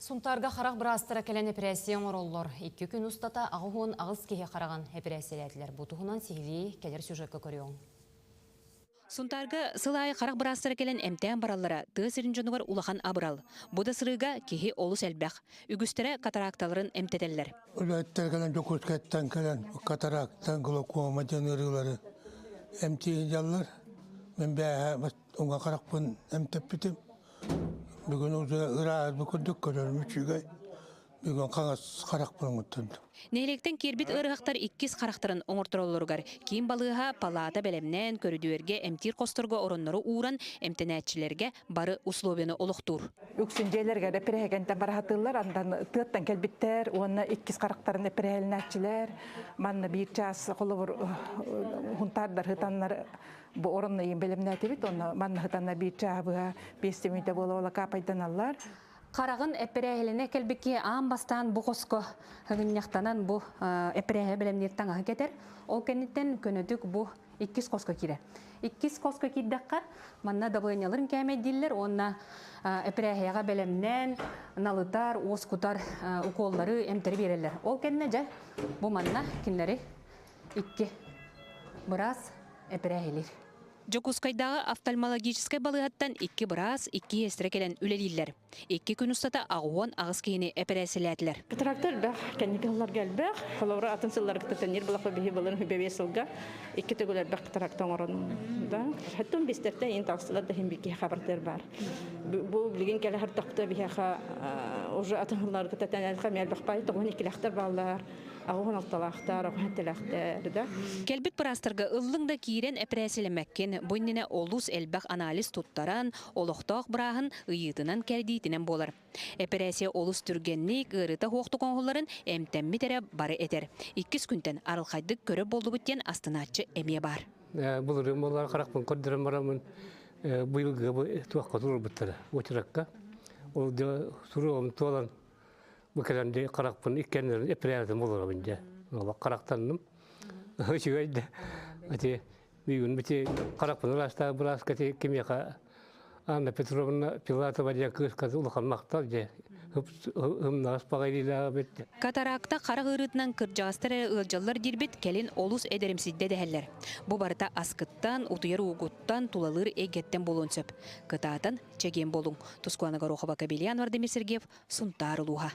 Сунтаарга харах быраастара кэлэн эпэрээссийэ оҥороллор. Икки күн устата 88 киһи хараҕын эпэрээссийэлээтилэр. Бу туһунан сиһилии кэлэр сюжекка көрүөҥ. Сунтаарга сыл аайы харах быраастара кэлэн эмтээн бараллара тыа сирин дьонугар улахан абырал. Бу да сырыыга киһи олус элбэх. Үгүстэрэ катаракталарын эмтэтэллэр. Үлэһиттэр кэлэн Дьокуускайтан кэлэн катарактан глаукома диэн ыарыылары эмтии сылдьаллар. Мин бээһэ уҥа харахпын эмтэппитим. Бүгүн уже ырааһырбыт курдук көрөрүм үчүгэй. Бүгүн хаҥас харахпын оҥоттордум. Нэһилиэктэн киирбит ыарыһахтар иккис харахтарын оҥортороллоругар киин балыыһа палаата бэлэмнээн, көрүдүөргэ эмтиир хосторго ороннору ууран, эмтэнээччилэргэ бары условияны олохтуур. Үксүн дьиэлэригэр эпирэһэгэнтэн бараһатыыллар, андан тыаттан кэлбиттэр уонна иккис харахтарын эпирэһэлинээччилэр. Манна биир чаас холобур хунтаардар хытаннар бу ороннойун бэлэмнээтибит, онно манна хытанна биир чааһы быһа биэс мүнүүтэ буола-буола каапайданаллар. Хараҕын эппэрээһилэнэ кэлбит киһи аан бастаан бу хоско ыгынньахтанан бу эппэрээһи бэлэмниир таҥаһы кэтэр. Ол кэнниттэн көнөтүк бу иккис хоско киирэр. Иккис хоско киирдэххэ, манна дабылыанньаларын кээмэйдииллэр уонна эпэрээһийэҕэ бэлэмнээн, налытар, уоскутар укуоллары, эмтэри биэрэллэр. Ол кэннэ дьэ бу манна кинилэри икки быраас эпэрээһилиир. Дьокуускайдааҕы офтальмологическай балыыһаттан икки быраас, икки сиэстэрэ кэлэн үлэлииллэр. Икки күн устата 88 киһини эпэрээссийэлээтилэр. Катаракта элбэх, кэнники сылларга элбэх. Холобура, атын сылларга тэннир булахпа биһи былыр бэбиэс сылга икки төгүл элбэх катаракта оҥорон да. Хаттын бистэртэн ин таҕыстылар да иһин бикки хабартыр бар. Бу билигин кэлэ хартахта биһиэхэ уже атын сылларга тэтэн элбэх элбэх бай тоҕун иккилэхтэр бааллар. Аҕыһын алталаахтар, аҕыһын тэлэхтэр да. Кэлбит быраастарга ыллыҥ да киирэн эпэрээсилэмэккин, бу иннинэ олус элбэх анализ туттаран, олохтоох бырааһын ыйыытынан-кэрдиитинэн буолар. Эпэрээссийэ олус түргэнник, ыарыыта суохтук оҥоһулларын эмтэммит эрэ бары этэр. Иккис күнтэн арылхайдык көрөр буоллубут диэн астынааччы эмиэ баар. Былырыын буоллар харахпын көрдөрөн бараммын быйылгы бу туохха туруорбуттара уочаракка. Ол дьэ суругум туолан Бу кэлэн дьэ харахпын иккиэннэрин эпирээбитим олоробун дьэ. Олох харахтанным. Үчүгэй да. Ити бүгүн бити харахпын ыраастаах бырааска ити кимиэхэ Анна Петровна Пилатова диэн кыыска улахан махтал дьэ. Ымнаҕас баҕайылаах эбит. Катаракта харах ыарыытынан кырдьаҕастар эрэ ыалдьаллар диирбит кэлин олус эдэримсийдэ дэһэллэр. Бу барыта аскыттан, утуйар уугуттан, тулалыыр эйгэттэн буолуон сөп. Кытаатан, чэгиэн буолуҥ. Тускулана Горохова, Кабельян Владимир Сергеев, Сунтаар улууһа.